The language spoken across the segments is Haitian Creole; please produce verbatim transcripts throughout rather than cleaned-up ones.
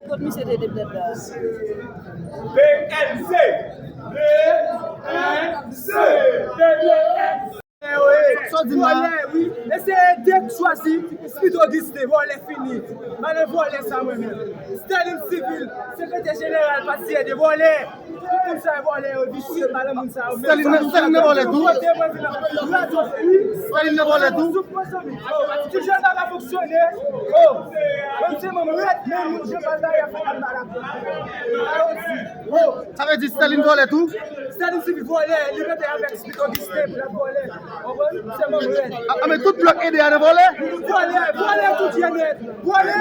Kot misye te deplèt la? B N C. B N C. Sa w di m la? Vòlè, wi. E se de k chwazi, Smith Augustin, vòlè fini. Mwen vòlè sa mwen menm. Sterline Civil, sekretè jeneral pati de vòlè. Tout moun sa vòlè yo, vise pale moun sa yo. Sterline, Sterline nan vòlè tou? Sterline nan vòlè tou? Ti jèn pa ka fonksyone. Oh, menm se manm rèd, menm jan bagay a fè mal malad. Oh. Sa vle di Sterline vòlè tou? Sterline Civil vòlè, li mete avèk Smith Augustin pou l ap vòlè. Konprann? Se manm rèd. A, a, men tout blòk ede a nan vòlè? Vòlè, vòlè tout ye nèt. Vòlè.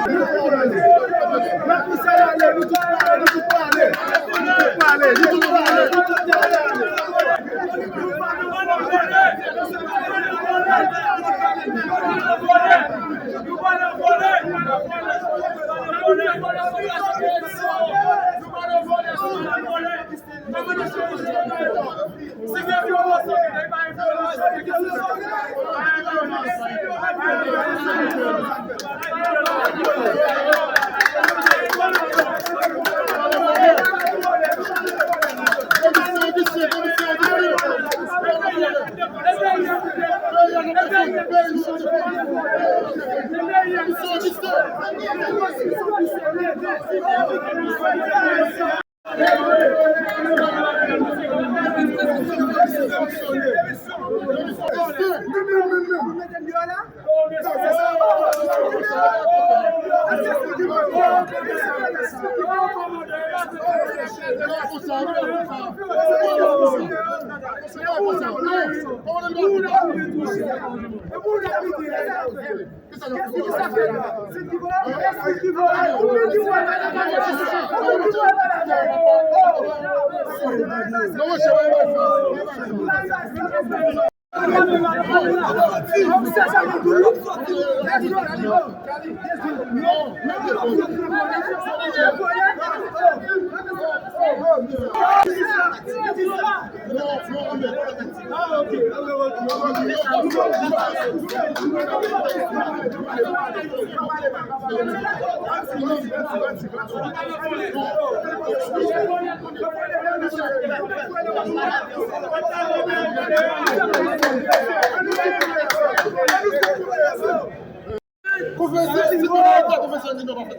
Konfesyon, si nou pa fè konfesyon, si nou pa fè.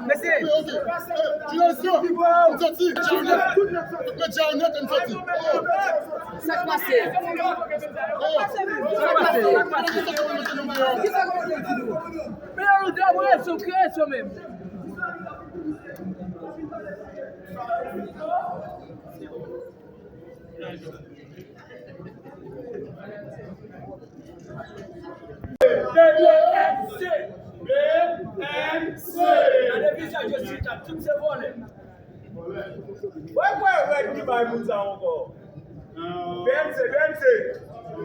Mesye, mesye. Sa k pase? Sa k pase? Sa k pase? Men yo dwe rezon, ki rezon menm? B N C. B N C. Gade vizaj yo chita, tout se vòlè. Wè, wè, wè, ki bay moun sa ankò. B N C, B N C. B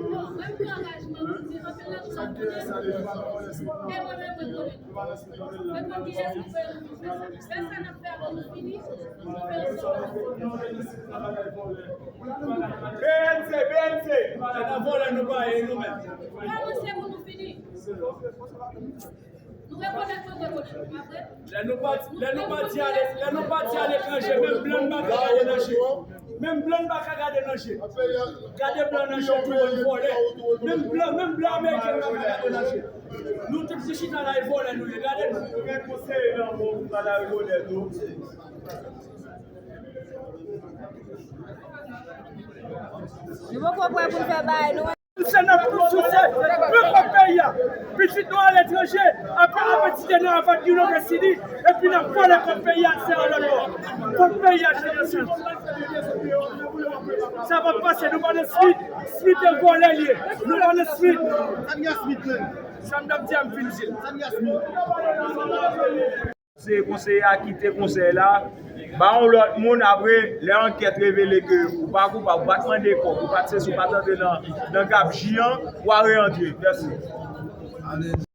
N C, B N C. Se nan vòlè nou pa ye nou menm. Lè nou pati, lè nou pati ale, lè nou pati aletranje, menm blan n pa ka gade nan je. Menm blan n pa ka gade nan je. Gade blan nan je tou, vòlè. Menm blan, menm blan ameriken n pa ka gade nan je. Nou tout ki chita la, e vòlè nou ye, gade nou. Nou gen konseye nan bon pou pale avèk Odette tou. Nou poko prè pou n fè bagay nou. Se nan plis souse, nou pa pè Pitit nou aletranje, ap, ap etidye nan Harvard University, epi n ap vòlè kòb peyi a, se yon lòt bò. Kòb peyi a, Jean Nelson. Sa p ap pase, nou pa nan Smith. Smith e vòlè l ye. Nou pa nan Smith. Sa m t ap di a, m fin di l. Se konseye a kite konsèy la, ba yon lòt moun. Apre, lè ankèt revele ke ou pa koupab, ou pa t mande kòb, ou pa t sesi, ou pa t antre nan, nan gabji an, ou a reantre. Mèsi.